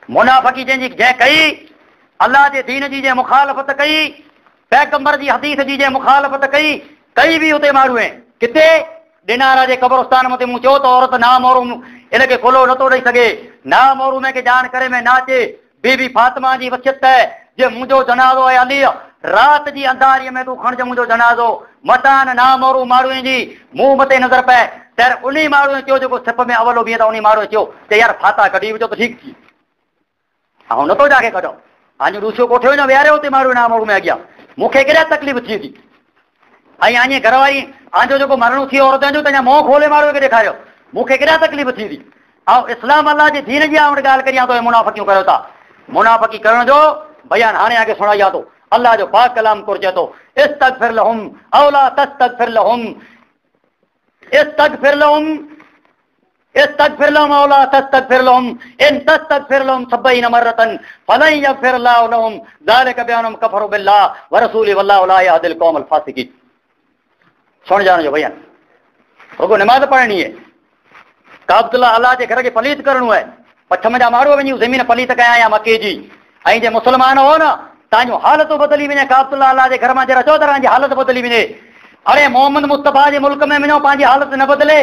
मुनाफ़की जंहिंजी जंहिं कई, अल्लाह जे दीन जी जंहिं मुखालफ़त कई, पैगंबर जी हदीस जी जंहिं मुखालफ़त कई, कई बि उते माण्हू आहिनि। किथे? दिनारा जे क़ब्रस्तान मथे मूं चयो त औरत नामोरू इनखे खुलो नथो ॾेई सघे, नामोरू में खे ॼाण करे में नाचे। बीबी फातिमा जी वसियत आहे जे मुंहिंजो जनाज़ो आहे अली, राति जी अंधारीअ में तूं खणिजे मुंहिंजो जनाज़ो, मतान नामोरू माण्हूअ जी मुंहुं मथे नज़र पए। त उन माण्हूअ चयो जेको सिप में अवलो बीहे त उन माण्हूअ चयो त यार फाता कढी विझो त ठीकु थी, ऐं नथो जाके कढो। आञो ॾुसियो कोठियो न विहारियो हुते माण्हू नामोरू में अॻियां, मूंखे केॾा तकलीफ़ थिए थी। ऐं आञे घर वारी आंजो जेको मरणो थियो औरत जो, त अञा मुंहुं खोले माण्हूअ खे ॾेखारियो, मूंखे केॾा तकलीफ़ थी थी। ऐं इस्लाम अल्लाह जे दीन जी आउं ॻाल्हि करियां थो, मुनाफ़िकियूं करियो था। मुनाफ़िकी करण जो बयान हाणे आगे सुणाइयां थो। अल्लाह जो पाक कलाम कुर चए थो, इस्तगफिर लहुम औ ला तस्तगफिर लहुम, इस्तगफिर लहुम, इस्तगफिर लहुम औ ला तस्तगफिर लहुम, इन तस्तगफिर लहुम 70 मर्रतन फलन यगफिर अल्लाहु लहुम ज़ालिका बिअन्नहुम कफरू बिल्लाह व रसूलिही वल्लाहु ला यहदिल क़ौमल फ़ासिक़ीन। सुण जाण जो बयान, रुगो नमाज़ पढ़णी आहे, काबतुल्लाह अल्लाह जे घर खे पलीत करिणो आहे। पछम जा माण्हू वञी ज़मीन पलीत कया या मके जी, ऐं जे मुसलमान हो न, तव्हांजो हालतूं बदिली वञे। काबतुल्लाह अल्लाह जे घर मां जरा चओ त तव्हांजी हालत बदिली वञे। अरे मोहम्मद मुस्तफ़ा जे मुल्क में वञो पंहिंजी हालत न बदिले।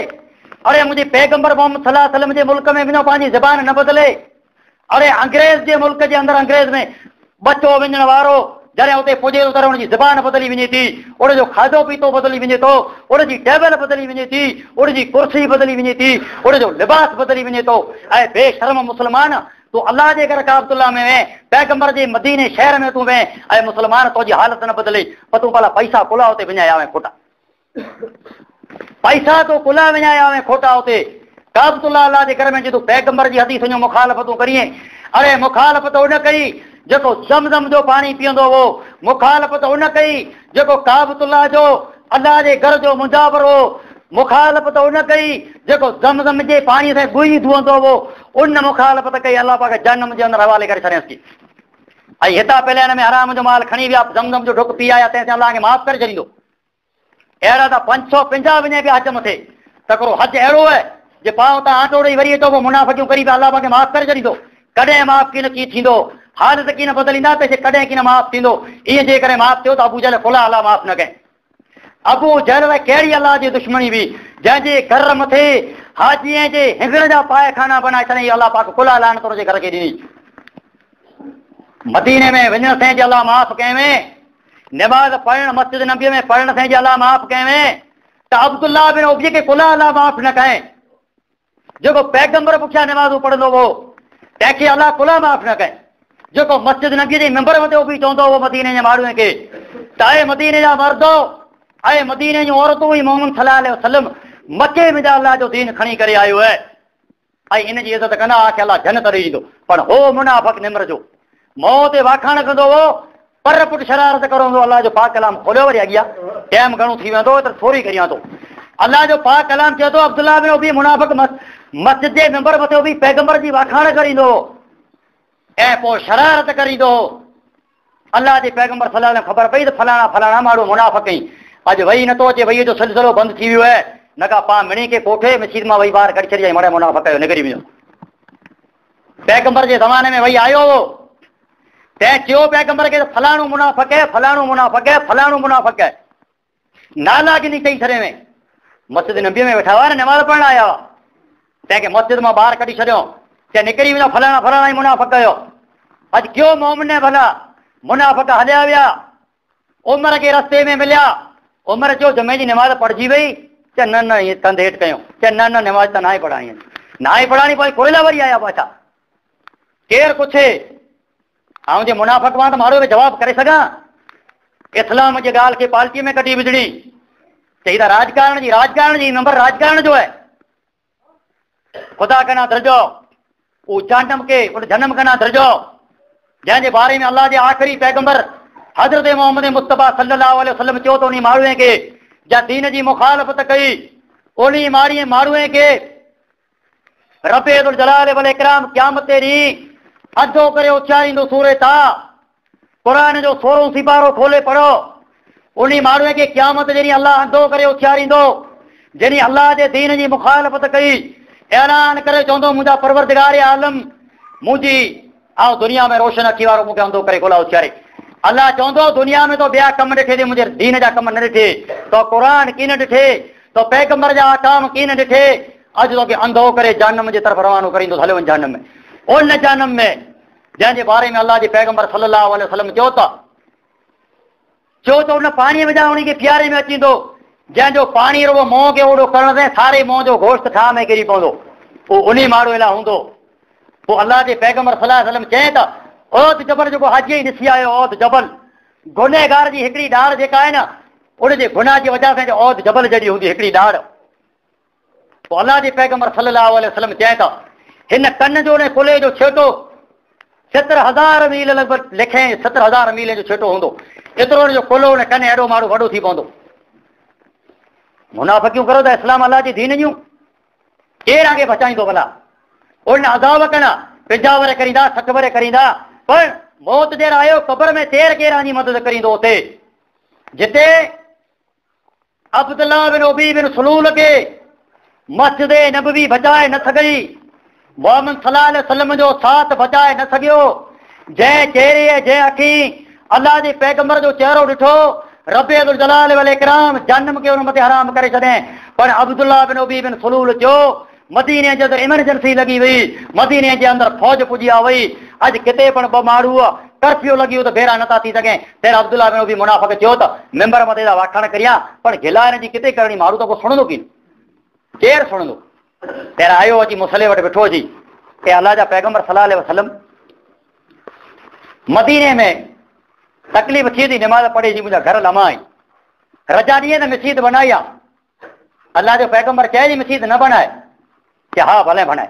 अरे मुंहिंजे पैगंबर मोहम्मद सल्लल्लाहु अलैहि वसल्लम जे मुल्क में वञो पंहिंजी ज़बान न बदिले। अरे अंग्रेज़ जे मुल्क जे अंदरि अंग्रेज़ में बचो वञण वारो जॾहिं उते पुॼे थो त हुनजी ज़बान बदिली वञे थी, उनजो खाधो पीतो बदिली वञे थो, उनजी टेबल बदिली वञे थी, उनजी कुर्सी बदिली वञे थी, उनजो लिबास बदिली वञे थो। ऐं बेशर्म मुसलमान, तूं अल्लाह जे घर काबतुल्लाह में वे, पैगंबर जे मदीने शहर में तूं वे, ऐं मुसलमान तुंहिंजी हालत न बदिली, पर तूं भला पैसा कुला उते वञाया आवें खोटा, पैसा तूं कुला वञाया आवें खोटा उते काबतुल्लाह अल्लाह जे घर में। जे तूं पैगंबर जी हदीस जो मुखालफ़तूं करिए, अरे मुखालफ़त उन कई जेको ज़मज़म जो पाणी पीअंदो हो, मुखालफ़त उन कई जेको काबतुल्लाह जो अल्लाह जे घर जो मुजावर हो, मुखालफ़त उन कई जेको ज़मज़म जे पाणीअ सां गुई धुअंदो हो, उन मुखालफ़त कई अल्लाह पाक जहन्नम जे अंदरि हवाले करे छॾियसि। ऐं हितां पहले हिन में हराम जो माल खणी विया, ज़मज़म जो ढुक पी आया, तंहिं अल्लाह खे माफ़ करे छॾींदो। अहिड़ा त 550 वञे पिया हज मथे, त हिकिड़ो हज अहिड़ो आहे जे पाण उतां आटो ॾेई वरी अचो, पोइ मुनाफ़िकियूं करी पिया, अल्लाह पाक माफ़ करे छॾींदो। कॾहिं माफ़ की न कीअं थींदो, हालत कीअं न बदिलींदा त कॾहिं कीअं न माफ़ थींदो। ईअं जे करे माफ़ थियो त अबू जहल खुला अल्लाह माफ़ न कए। अबू जहल लाइ कहिड़ी अल्लाह जी दुश्मनी हुई, जंहिंजे घर मथे हाजीअ जे हिंगण जा पायखाना बनाए छॾियईं, अल्लाह पाक खुला लानत हुनजे घर खे ॾिनी। मदीने में वञण सां जे अल्लाह माफ़ कयईं, नमाज़ पढ़ण मस्जिद नबीअ में पढ़ण सां जे अल्लाह माफ़ कयईं, त अब्दुल्ला बिन उबई खे खुला अल्लाह माफ़ न कयईं, जेको पैगंबर पुठियां नमाज़ूं पढ़ंदो हो तंहिंखे अल्लाह खुला माफ़ न कयईं, जेको मस्जिद नबीअ जे मेंबर मथे उभी चवंदो हो मदीने जे माण्हुनि खे त ऐ मदीने जा मर्दो, ऐ मदीने जूं औरतूं, ई मोहम्मद सल्लल्लाहु अलैहि वसल्लम मके में अल्लाह जो दीन खणी करे आयो आहे, ऐं इन जी इज़त कंदा खे अल्लाह जन्नत ॾेई ॾींदो। पर हो मुनाफ़िक निमर जो मोह ते वाखाण कंदो हो, पर पुट शरारत कंदो। अल्लाह जो पाक कलाम खोलियो वरी अॻियां, टाइम घणो थी वेंदो त थोरी करियां थो। अल्लाह जो पाक कलाम चए थो अब्दुल्ला बिन उबई मुनाफ़िक मस्जिद जे मेंबर मथे उभी पैगंबर जी वाखाण करींदो ऐं पोइ शरारत करींदो। अल्लाह जे पैगंबर सल्लल्लाहु अलैहि वसल्लम ख़बर पई त फलाणा फलाणा माण्हू मुनाफ़िक आहिनि, अॼु वही नथो अचे, वहीअ जो सिलसिलो बंदि थी वियो आहे, न का पाण मिणी खे कोठे मसीद मां वही ॿाहिरि कढी छॾी मड़े मुनाफ़िक कयो निकिरी वियो। पैगंबर जे ज़माने में वही आयो हो, तंहिं चयो पैगंबर खे त फलाणो मुनाफ़िक आहे, फलाणो मुनाफ़िक आहे, फलाणो मुनाफ़िक आहे, नाला गिनी चई छॾे में। मस्जिद नबीअ में वेठा हुआ न, नमाज़ पढ़ण आया हुआ, तंहिंखे मस्जिद मां ॿाहिरि कढी छॾियो, चए निकिरी वञो फलाणा फलाणा ई मुनाफ़िक कयो। अॼु क्यों मोमिन भला मुनाफ़िक हलिया विया, उमर खे रस्ते में मिलिया, उमर चयो जुमे जी नमाज़ पढ़िजी वई, चए न न ईअं कंध हेठि कयूं, चए न न नमाज़ त नाहे पढ़ाणी, नाहे पढ़ाणी। पोइ कोयला वरी आया पाछा, केरु पुछे आउं जे मुनाफ़िक मां त माण्हू खे जवाबु करे सघां? इस्लाम जी ॻाल्हि खे पाल्टीअ में कढी विझणी चई त राजकारण जी, राजकारण जी नंबर राजकारण जो आहे। ख़ुदा कना दर्जो, उहो जहन्नम खे उन जन्म कना दर्जो, जंहिंजे बारे में अल्लाह जे आख़िरी पैगंबर हज़रत मोहम्मद मुस्तफ़ा सल्लल्लाहु अलैहि वसल्लम चयो त उन माण्हूअ खे जा दीन जी मुखालफ़त कई, उन माण्हूअ खे रबे जलाल वल इकराम क़यामत ॾींहुं अधो करे उचारींदो सूरे ता। क़ुरान जो 16 सिपारो खोले पढ़ो, उन माण्हूअ खे क़यामत जे ॾींहुं अल्लाह अंधो करे उचारींदो, जॾहिं अल्लाह जे दीन जी मुखालफ़त कई, ऐलान करे चवंदो मुंहिंजा परवरदिगार आलम, मुंहिंजी आउं दुनिया में रोशन अखी वारो मूंखे अंधो करे कुलाह उथारे। अलाह चवंदो दुनिया में तो ॿिया कम ॾिठे थी, मुंहिंजे दीन जा कम न ॾिठे, तो क़ुर कीअं न ॾिठे, तो पैगंबर जा अहकाम कीअं न ॾिठे, अॼु तोखे अंधो करे जहन्नम जे तरफ़ रवानो करींदो, हलियो वञ जहन्नम में। उन जहन्नम में जंहिंजे बारे में अलाह जे पैगंबर सल्लल्लाहु अलैहि वसल्लम चयो त उन पाणीअ में उनखे पीआरे में अची ईंदो, जंहिंजो पाणी रुॻो मुंहुं खे ओॾो करण ते सारे मुंहुं जो गोश्त ठाह में किरी पवंदो, उहो उन माण्हू लाइ हूंदो। पोइ अलाह जे पैगंबर सल्लल्लाहु अलैहि वसल्लम चए त औद जबल जेको हाजी ई ॾिसी आयो, औद जबल गुनहगार जी हिकिड़ी ॾाड़ जेका आहे न, उनजे गुनाह जी वजह सां औद जबल जहिड़ी हूंदी हिकिड़ी ॾाड़। पोइ अलाह जे पैगंबर सल्लल्लाहु अलैहि वसल्लम चए त हिन कन जो ने कुले जो छेटो 70,000 मील लॻभॻि लिखे 70,000 मील जो छेटो हूंदो, एतिरो जो कुलो ने कन एॾो माण्हू वॾो थी पवंदो। मुनाफ़िकियूं करो त इस्लाम अलाह जी दीन जूं केरु आगे बचाईंदो भला? उन अज़ाब कना 50 वरे करींदा, 60 वरे करींदा, पर मौत जेर आयो क़बर में तेर केरु जी मदद करींदो उते, जिते अब्दुल्ला बिन उबी बिन सलूल खे मस्जिद नबवी बचाए न सघी, मोहम्मद सल्लल्लाहु अलैहि वसल्लम जो साथ बचाए न सघियो, जंहिं चेहरे ऐं जंहिं अखी अलाह जे पैगंबर जो चेहरो ॾिठो, रब ज़ुल जलाल वल इकराम जहन्नम खे हुन मथे हराम करे छॾे। पर अब्दुल्ला बिन उबी बिन सलूल चयो मदीने जे अंदरि इमरजेंसी लॻी वई, मदीने जे अंदरि फ़ौज पुॼी आ वई, अॼु किते पण ॿ माण्हू कर्फ्यू लॻी वियो त भेरा नथा थी सघे। तेरा अब्दुल्ला बिन उबी मुनाफ़िक़ चयो त मेंबर मथे था वाखाण करियां, पर गिला हिन जी किते करणी, माण्हू त को सुणंदो कीन, केरु सुणंदो? तेरा आयो अची मुसले वटि वेठो अची, ऐं अलाह जा पैगंबर सल्लल्लाहु अलैहि वसल्लम मदीने में तकलीफ़ थिए थी, नमाज़ पढ़े जी मुंहिंजा घर लम्हा आहिनि, रजा ॾींहं त मसीद बनाई आहे। अलाह जो पैगंबर चए थी मसीद न बनाए, कि हा भले बनाए।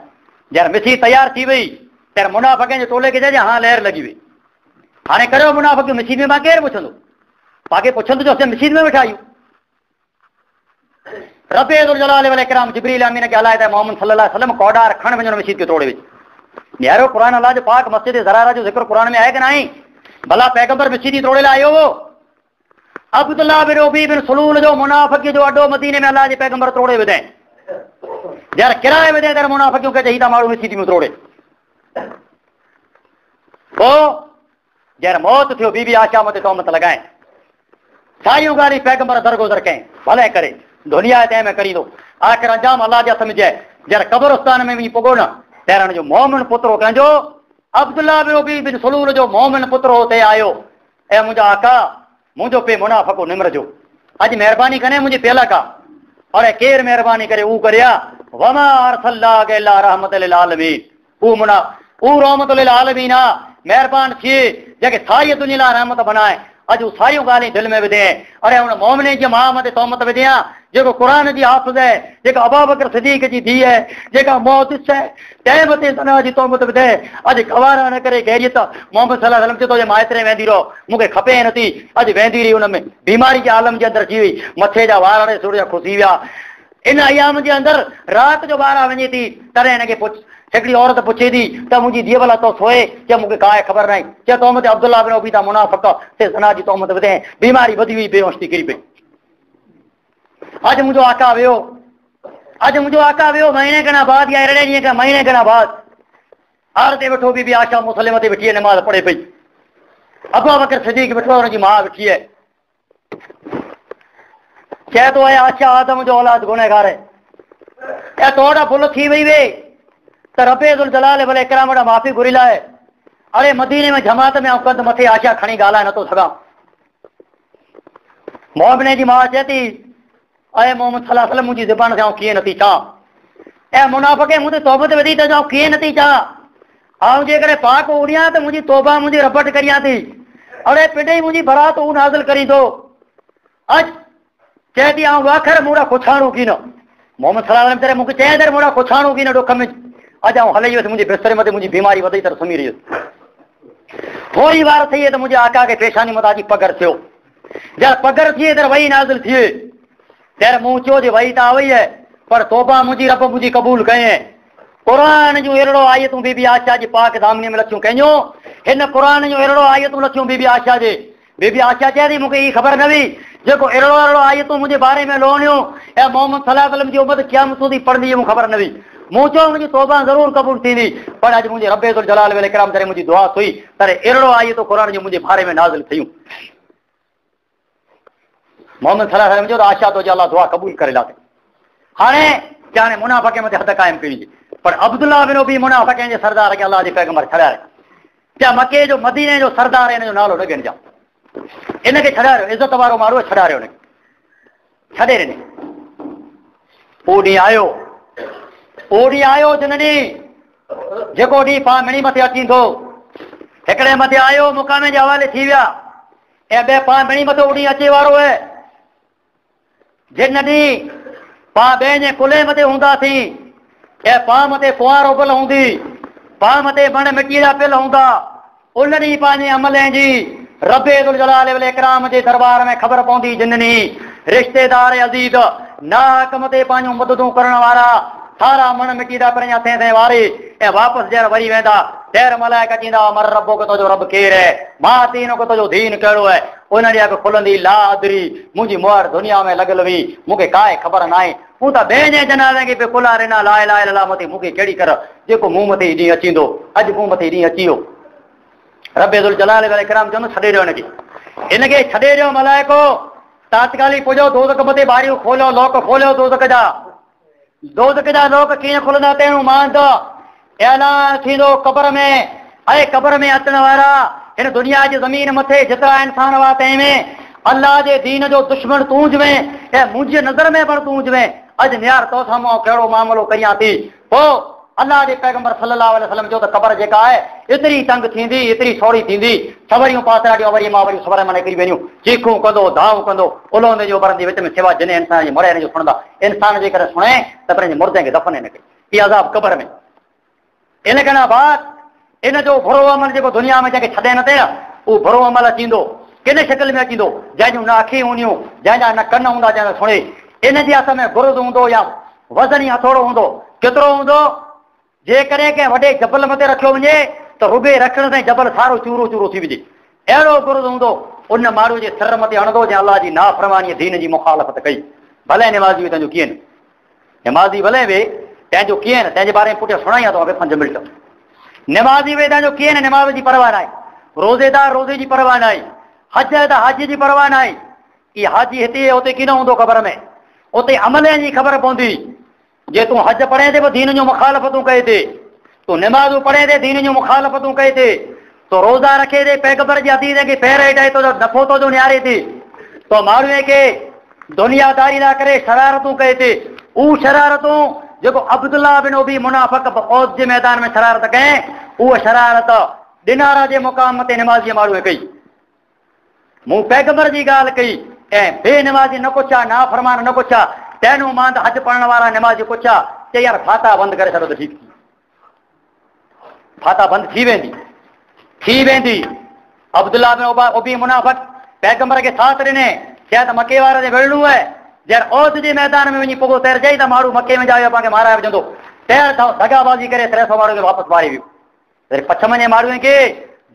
जॾहिं मसीद तयारु थी वई त मुनाफ़िक़नि जे टोले खे चइजे हा लहर लॻी वई, हाणे करियो मुनाफ़िक़ मसीद में, मां केरु पुछंदो? पाके पुछंदो जो असां मसीद में वेठा आहियूं। रब ज़ुल जलाल वल इकराम जिब्रील अमीन खे हलाए त मोहम्मद सल्लल्लाहु अलैहि वसल्लम कोडार खण वञो मसीद खे टोड़े विझ। न्यारो क़ुर अलाह जो पाक मस्जिद ज़रारा जो ज़िक्र क़ुर में आहे की न आहे? भला पैगंबर मसीद टोड़े लाइ आयो हो? अब्दुल्ला बिन उबी बिन सलूल जो मुनाफ़िक़ जो अॾो मदीने में अलाह जे पैगंबर टोड़े विधे, यार किराए विधे तर मुनाफ़िक़ियूं खे चई था माण्हू मसीद में टोड़े। पोइ जॾहिं मौत थियो बीबी आशा मथे तोहमत लॻाए, सारियूं ॻाल्हियूं पैगंबर दरगुज़र कयईं, भले करे दुनिया तंहिं में करींदो, आख़िर अंजाम अलाह जे हथ में जाए। जॾहिं क़बरस्तान में वञी पुॻो न, तंहिं हुन जो मोमिन पुत्र कंहिंजो अब्दुल्ला बिन उबी बिन सलूल जो मोमिन पुत्र हुते आयो, ऐं मुंहिंजा आका मुंहिंजो पीउ मुनाफ़िक़ निमर जो, अॼु महिरबानी करे मुंहिंजी पियल खां। अरे केरु महिरबानी करे उहो करे वमा अरसलनाक इल्ला रहमत लिल आलमीन, उहो मुना उहो रहमत लिल आलमीन आहे, महिरबान थिए जंहिंखे सारी दुनिया लाइ रहमत बनाए। अॼु सारियूं ॻाल्हियूं दिलि में विधे, अरे हुन मोमिन जी माउ मथे तोहमत विधे जेको क़ुर जी हाफ़िज़ आहे, जेका अबू बकर सिद्दीक़ जी धीउ आहे, जेका मुहदिस आहे, तंहिं मथे सना जी तोहमत विधे। अॼु गवारा न करे ग़ैरियत मोहम्मद सल्लल्लाहु अलैहि वसल्लम चए थो माइतरे वेंदी रहो, मूंखे खपे नथी। अॼु वेंदी रही, हुन में बीमारी जे आलम जे अंदरि अची वई, मथे जा वार अड़े सुर जा खुसी विया। इन अयाम जे अंदरि राति जो 12 वञे थी, तॾहिं हिनखे पुछ हिकिड़ी औरत पुछे थी त मुंहिंजी धीउ भला तो सोए? चए मूंखे का ख़बर न आहे। चए तोहमत अब्दुल्ला बिन उबी था मुनाफ़िक़ ते सना जी तोहमत विधे, बीमारी वधी वई, बेहोश थी किरी पई। अॼु मुंहिंजो आका वियो, अॼु मुंहिंजो आका वियो महीने खण बाद या 18 ॾींहं खां महीने खण बाद are ते वेठो बीबी आशा मुसलिम ते वेठी नमाज़ पढ़े पई, अबू बकर सिद्दीक़ वेठो, हुनजी माउ वेठी आहे। चए थो ऐं आशा आदम जो औलाद गुनहगार आहे, ऐं तो वटां भुल थी वई वे त रब ज़ुल जलाल वल इकराम वटां माफ़ी घुरी लाइ। अरे मदीने में जमात में आउं कंधु मथे आशा खणी ॻाल्हाए नथो सघां। मोमिन जी माउ चए थी ऐं मोहम्मद सल्लल्लाहु अलैहि वसल्लम मुंहिंजी ज़बान सां आउं कीअं नथी चाहां, ऐं मुनाफ़िक़ मूं ते तोहमत विधी त आउं कीअं नथी चाहां, आउं जेकॾहिं पाक उड़ियां त मुंहिंजी तौबा मुंहिंजी रब वटि करियां थी, अड़े पिंडे मुंहिंजी बरात हू नाज़िल करींदो। अॼु चए थी आउं आख़िर मूं खुछाणो की न, मोहम्मद सल्लल्लाहु अलैहि वसल्लम मूंखे चए त मूं खुछाणो की न ॾुख में, अॼु आउं हली वियुसि मुंहिंजे बिस्तरे मथे मुंहिंजी बीमारी वधी त सुम्ही रही हुयुसि। थोरी वार थी त मुंहिंजे आका खे पेशानी मथां अची पघर थियो, जॾहिं पघर थिए त वही नाज़िल थिए, तंहिं मूं चयो जे वही त वई आहे, पर तौबा मुंहिंजी रब मुंहिंजी क़बूल कयईं। क़ुर जूं अहिड़ो आयतूं बीबी आशा जी पाक दामनीअ में लथियूं कंहिंजो, हिन क़ुर जूं अहिड़ो आयतूं लथियूं बीबी आशा जे। बीबी आशा चए थी मूंखे हीअ ख़बर न हुई जेको अहिड़ो अहिड़ो आयतूं मुंहिंजे बारे में लोणियो ऐं मोहम्मद सल्लल्लाहु अलैहि वसल्लम जी उम्मत क़यामत थी पढ़ंदी, मूंखे ख़बर न हुई। मूं चयो मुंहिंजी तौबा ज़रूरु क़बूल थींदी, पर अॼु मुंहिंजे रब ज़ुल जलाल वल इकराम जॾहिं मुंहिंजी दुआ हुई, तॾहिं अहिड़ो आयतो क़ुरान जो मुंहिंजे बारे में नाज़िल थियूं। मोहम्मद सल्लल्लाहु अलैहि वसल्लम चयो त आशा तो अल्लाह दुआ क़बूल करे लाथे। हाणे हाणे मुनाफ़िक़ मथे हद क़ाइमु कई वञे, पर अब्दुल्ला बिन उबी मुनाफ़िक़ जे सरदार खे अल्लाह जे पैगंबर छॾाए पिया। मके जो मदीने जो सरदार हिन जो नालो न गिणजां, इनखे छॾारियो, इज़त वारो माण्हू छॾारियो, हिनखे छॾे ॾिने। पोइ ॾींहुं आयो, पोइ ॾींहुं आयो जिन ॾींहुं जेको ॾींहुं पाण मिणी मथे अचींदो, हिकिड़े मथे आयो मुक़ामे जे हवाले थी विया, ऐं ॿिए पाण मिणी मथे उहो ॾींहुं अचे वारो आहे जिन ॾींहुं पाण ॿिए जे कुल्हे मथे हूंदासीं, ऐं पाण मथे कुंवारो पियल हूंदी, पाण मथे बण मिटीअ जा पियल हूंदा, उन ॾींहुं पंहिंजे अमल जी रब ज़ुल जलाल वल इकराम जे दरबार में ख़बर पवंदी। जिन ॾींहुं रिश्तेदार अज़ीज़ नाक मथे पंहिंजूं मददूं करण वारा सारा मण मिटी जा पंहिंजा थें थें वारे ऐं वापसि ॼण वरी वेंदा, तैर मलाइक चईंदा मर रबो को तुंहिंजो रब केरु आहे, मां दीन को तुंहिंजो दीन कहिड़ो आहे। उन ॾींहुं अॻु खुलंदी ला अदरी, मुंहिंजी मुहर दुनिया में लॻल हुई, मूंखे काई ख़बर न आहे। मूं त ॿिए जे जनाज़े खे पियो कुला ॾिना ला इलाहा इल्लल्लाह मथे, मूंखे कहिड़ी कर जेको मूं मथे ॾींहुं अची वेंदो, अॼु मूं मथे ॾींहुं अची वियो। रब ज़ुल जलाल वल इकराम चवंदो छॾे ॾियो हिनखे, हिनखे छॾे ॾियो। मलाइको तात्काली पुॼो दोज़ख मथे ॿारियूं खोलियो, लोक खोलियो दोज़ख जा, दोज़ख जा लोक कीअं खुलंदा तहिड़ो मांद ऐलान थींदो क़बर में। ऐं क़बर में अचण वारा हिन दुनिया जी ज़मीन मथे जेतिरा इंसान हुआ तंहिं में अल्लाह जे दीन जो दुश्मन तूं हुजवें ऐं मुंहिंजी नज़र में पण तूं हुजवें, अॼु निहार तो सां मां कहिड़ो मामिलो करियां थी। पोइ अल्लाह जे पैगंबर सल्लल्लाहु अलैहि वसल्लम चयो त क़बर जेका आहे एतिरी तंग थींदी, एतिरी सोड़ी थींदी, सवरियूं पासराटियूं वरी मां वरी सवर मां निकिरी वेंदियूं, चीखूं कंदो, दाऊं कंदो, उलवंदे जो भरंदी विच में सिवा जिन इंसान जे मुड़े जो सुणंदा, इंसान जेकॾहिं सुणे त पंहिंजे मुर्दे खे दफ़न न कई। इहा अज़ाब क़बर में। इन खां बाद इन जो बुरो अमल जेको दुनिया में जंहिंखे छॾे न ते न, उहो बुरो अमल अची वेंदो। किन शकिल में अची वेंदो? जंहिंजूं न अखियूं हूंदियूं, जंहिंजा न कन हूंदा, जंहिंजा सुणे, इन जे हथ में गुर्द हूंदो या वज़नी हथौड़ो हूंदो। केतिरो हूंदो? जेकॾहिं कंहिं वॾे जबल मथे रखियो वञे त रुॻे रखण सां जबल सारो चूरो चूरो थी वञे, अहिड़ो गुर्द हूंदो। उन माण्हू जे सिर मथे हणंदो जंहिं अल्लाह जी नाफ़रमानीअ दीन जी मुखालफ़त कई। भले निमाज़ी तंहिंजो कीअं न, निमाज़ी भले वे तंहिंजो कीअं न, तंहिंजे बारे में पुठियां सुणाईयां तव्हांखे 5 मिंट। निमाज़ी वे तंहिंजो कीअं न, निमाज़ जी परवाह न आहे, रोज़ेदार रोज़े जी परवाह न आहे, हज आहे त हज जी परवाह न आहे। इहा हाजी हिते हुते कीअं हूंदो ख़बर में, उते अमल जी ख़बर पवंदी। जे तूं हज पढ़े ते पोइ दीन जूं मुखालफ़तूं कए ते, तूं निमाज़ूं पढ़े ते दीन जूं मुखालफ़तूं कए ते, तो रोज़ा रखे ते पैगंबर जी हदीस खे पैर हेठि आहे तो नफ़ो थो निहारे ते, तो माण्हूअ खे दुनियादारी लाइ करे शरारतूं कए ते, उहो शरारतूं जेको अब्दुल्ला बिन उबी मुनाफ़िक़ औद जे मैदान में शरारत कयईं, उहा शरारत दिनारा जे मुक़ाम ते निमाज़ीअ माण्हूअ कई। मूं पैगंबर जी ॻाल्हि कई ऐं बेनिमाज़ी न कुझु नाफ़रमान न कुझु, तैनू मां त हज पढ़ण वारा निमाज़ी कुझु। चई यार फाता बंदि करे छॾो त ठीकु थी, फाता बंदि थी वेंदी, थी वेंदी। अब्दुल्ला बिन उबी मुनाफ़िक़ पैगंबर खे साथ ॾिने, चए त मके वारे ते विढ़णो आहे। जॾहिं औद जे मैदान में वञी पुॻो तैर चई त माण्हू मके में जायो पाण खे माराए विझंदो, तैर दगाबाज़ी करे 300 माण्हू खे वापसि मारे वियो। पछम जे माण्हूअ खे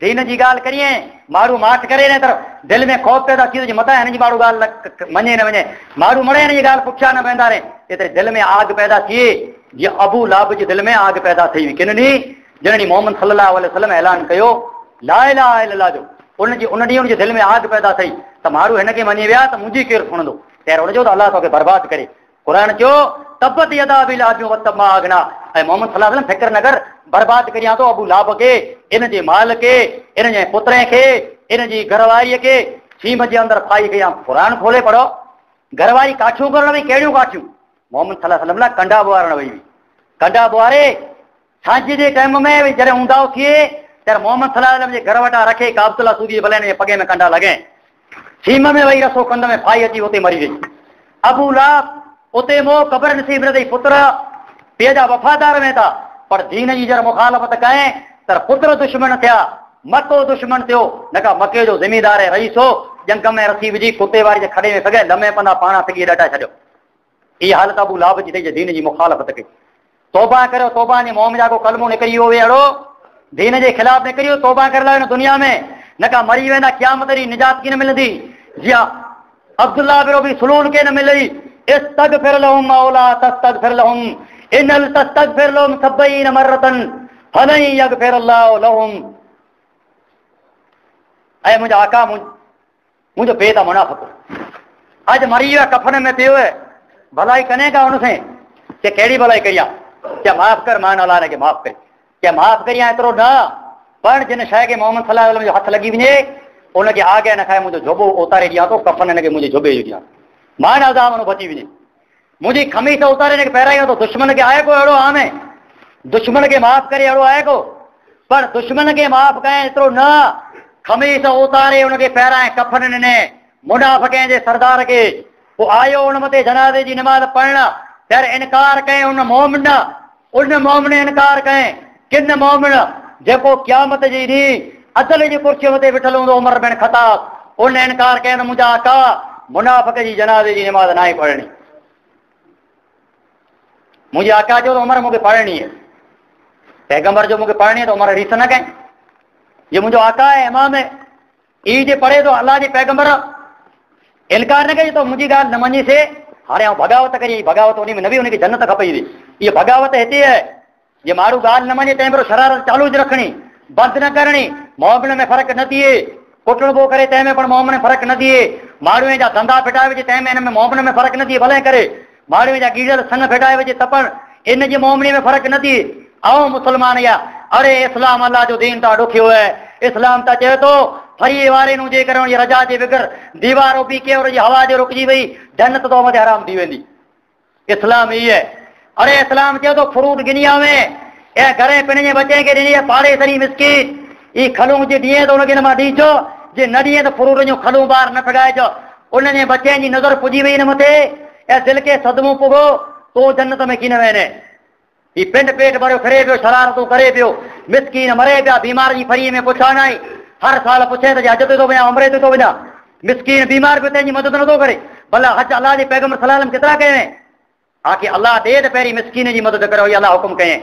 दीन जी ॻाल्हि करिए, माण्हू माठ करे न त दिलि में ख़ौफ़ पैदा थी वञे, मथां हिन जी माण्हू ॻाल्हि मञे न वञे, माण्हू मड़े हिन जी ॻाल्हि पुछा न पवंदा रे, एतिरे दिलि में आग पैदा थिए। जीअं अबू लाब जे दिलि में आग पैदा थी हुई, किन ॾींहुं? जिन ॾींहुं मोहम्मद सल्लल्लाहु अलैहि वसल्लम ऐलान कयो ला इलाहा इल्लल्लाह जो, उन ॾींहुं हुनजे दिलि में आग पैदा थई त माण्हू हिन खे मञी विया त मुंहिंजी केरु सुणंदो। तैर हुन चयो त अल्लाह तोखे बर्बाद करे। क़ुरान चयो तबत यदा अबी लहब वतब मा अगना। ऐं मोहम्मद सल्लल्लाहु अलैहि वसल्लम फ़िक्र न कर, बर्बाद करियां थो अबू लाब खे, इन जे माल खे, इन जे पुत्र खे, इन जी घरवारीअ खे, सीम जे अंदरि फाई कयां। क़ुरान खोले पढ़ो, घरवारी काठियूं करण वई, कहिड़ियूं काठियूं? मोहम्मद सल्लल्लाहु अलैहि वसल्लम लाइ कंडा बुहारण वई हुई। कंडा बुहारे सांझि जे टाइम में जॾहिं ऊंदाव थिए त मोहम्मद सल्लल्लाहु अलैहि वसल्लम जे घर वटां रखे काबतुल्ला सूदी भले हिन जे पॻे में कंडा लॻे, सीम में वई रसो कंध में फाई अची उते मरी वई। अबू लाब उते मोह क़बर नसीब न अथई, पुत्र पीउ जा वफ़ादार में था, पर दीन जी जरा मुखालफ़त कयईं त पुत्र दुश्मन थिया, मको दुश्मन थियो, न का मके जो ज़मींदार ऐं रईस हो, जंग में रसी विझी कुते वारी जे खड़े में सघे लमे पंदा पाण सघी ॾटाए छॾियो। इहा हालत अबू लाब जी थई, दीन जी मुखालफ़त कई। तौबा करियो, तौबा ने मोम जा को कलमो निकिरी वियो अहिड़ो, दीन जे ख़िलाफ़ निकिरी वियो, तौबा करे लायो दुनिया में, न का मरी वेंदा क़यामत ॾींहुं निजात कीअं न मिलंदी। जीअं अब्दुल्ला बिन उबी सलूल खे न मिली, इस्तगफिर लहुम मौला तस्तगफिर लहुम, इन तस्तगफिर लहुम 70 मरतन फलन यगफिर अल्लाहु लहुम। ऐं मुंहिंजा आका, मुंहिंजो पीउ त मुनाफ़िक़, अॼु मरी वियो आहे, कफन में पियो आहे, भलाई कने का हुन सां? चे कहिड़ी भलाई कई आहे? चे माफ़ कर, मान अलाह हिनखे माफ़ करे। चे माफ़ करी आहे एतिरो न, पर जिन शइ खे मोहम्मद सल्लल्लाहु अलैहि वसल्लम जो हथु लॻी वञे उनखे आगे न खाए, मुंहिंजो झोबो उतारे ॾियां थो, कफन हिनखे मुंहिंजे झोबे जो ॾियां, मान अज़ाब हुन बची वञे। मुंहिंजी खमीस उतारे हिनखे पहिरायां थो। दुश्मन खे आहे को अहिड़ो आम आहे? दुश्मन खे माफ़ करे अहिड़ो आहे को? पर दुश्मन खे माफ़ कयां एतिरो न, खमीस उतारे उनखे पहिराए कफन ॾिने मुनाफ़िक़ जे सरदार खे। पोइ आयो उन मथे जनाज़े जी नमाज़ पढ़ण, फिर इनकार कयईं उन मोमिन, उन मोमिन इनकार कयईं। किन मोमिन? जेको क़यामत जे ॾींहुं अदल जी कुर्सीअ मथे वेठल हूंदो, उमर बिन ख़ताब, उन इनकार कयईं मुंहिंजा आका, मुनाफ़िक़ जी जनाज़े जी नमाज़ नाहे पढ़णी। मुंहिंजे आका चयो त उमर मूंखे पढ़णी आहे, पैगंबर जो मूंखे पढ़णी आहे, त उमर रीस न कयईं, इहो मुंहिंजो आका आहे, इमाम आहे, ई जे पढ़े थो अलाह जे पैगंबर, इनकार न कयो, त मुंहिंजी ॻाल्हि न मञीसे, हाणे आउं बग़ावत करी, बग़ावत उन में न बि हुनखे जन्नत खपे थी। इहा बग़ावत हिते आहे, जे माण्हू ॻाल्हि न मञे तंहिं पर शरारत चालू रखणी, बंदि न करणी, मोमिन में फ़र्क़ु न थिए, कुटणबो करे तंहिं में पिणु मोमिन में फ़र्क़ु न थिए, माण्हूअ जा धंधा फिटाए विझे तंहिं में हिन में मोमिन में फ़र्क़ु न थिए, भले करे माण्हूअ जा ॻीड़ल संग फिटाए विझे त पिणु इन जी मोमिनी में फ़र्क़ु न थिए। ऐं मुसलमान या अरे इस्लाम अलाह जो दीन त ॾुखियो आहे, इस्लाम त चए थो फरीए वारे नूं जे करे रजा जे बिगर दीवार उभी के और हवा जो रुकिजी वई, जन्नत तो मथे हराम थी वेंदी। इस्लाम ई आहे। अरे इस्लाम चए थो फ्रूट गिनी आवे, ऐं घरे पिण जे बच्चे खे ॾिनी पाड़ेसरी मिसकीन, ई खलूं जे ॾिए त हुनखे हिन मां ॾिजो, जे न ॾिए त फ्रूट जूं खलूं ॿाहिरि न फिगाइजो। उन जे बच्चे जी नज़र पुॼी वई हिन मथे, ऐं दिलि खे सदमो पुॻो, तूं जन्नत में कीअं न वञे। ही पिंड पेट भरियो फिरे पियो, शरारतूं करे पियो, मिसकीन मरे पिया, बीमार जी फरीअ में पुछा न आई, हर साल पुछे त हज ते थो वञा, उमरे ते थो वञा, मिसकीन बीमार पियो तंहिंजी मदद नथो करे। भला हज अलाह जे पैगंबर सल्लल्लाहु अलैहि वसल्लम केतिरा कया आहिनि? आखिर अलाह ॾे त पहिरीं मिसकीन जी मदद करो, अलाह हुकुम कयईं।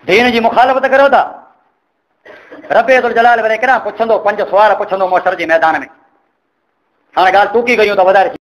दीन जी मुखालफ़त करो था। रबे जलाल वरे करा पुछंदो, 5 सवाल पुछंदो मुशर जे मैदान में। हाणे ॻाल्हि टूकी कयूं था वधारे।